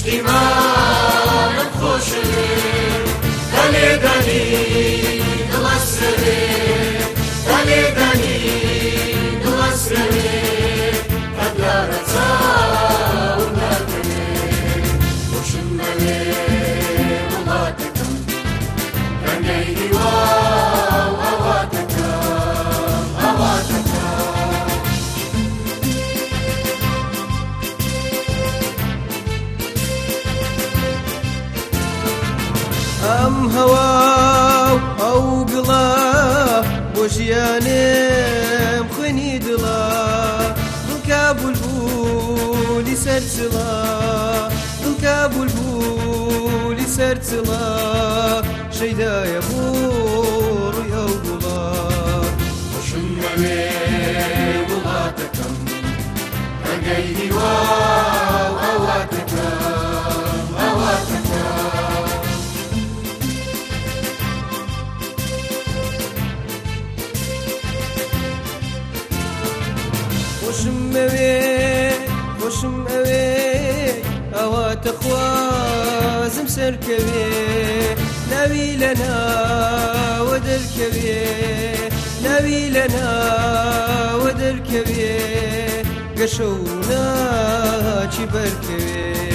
نیشتیمانم خۆشەوێ، تا لێدانی دڵ ئەسرەوێ، تا لێدانی دڵ ئەسرەوێ، تا دیارە چاوم ناکەوێ. خۆشم ئەوێ وڵاتەکەم، ڕەنگەی هیوا و ئاواتەکەم، ئاواتەکەم. ئەم هەوا و ئەو گڵا بۆ ژیانم خوێنی دڵا، دڵکە بولبولی سەرچڵا، دڵکە بولبولی سەرچڵا، شەیدایە بۆ ڕووی ئەو گوڵا. خۆشم ئەوێ وڵاتەکەم، ڕەنگەی هیوا و ئاواتەکەم، ئاواتەکەم. خۆشم ئەوێ، خۆشم ئەوێ، ئاواتە خوازم سەرکەوێ، ناوی لە ناوە دەرکەوێ، ناوی لە ناوە دەرکەوێ، گەشە و ناچی بەرکەوێ.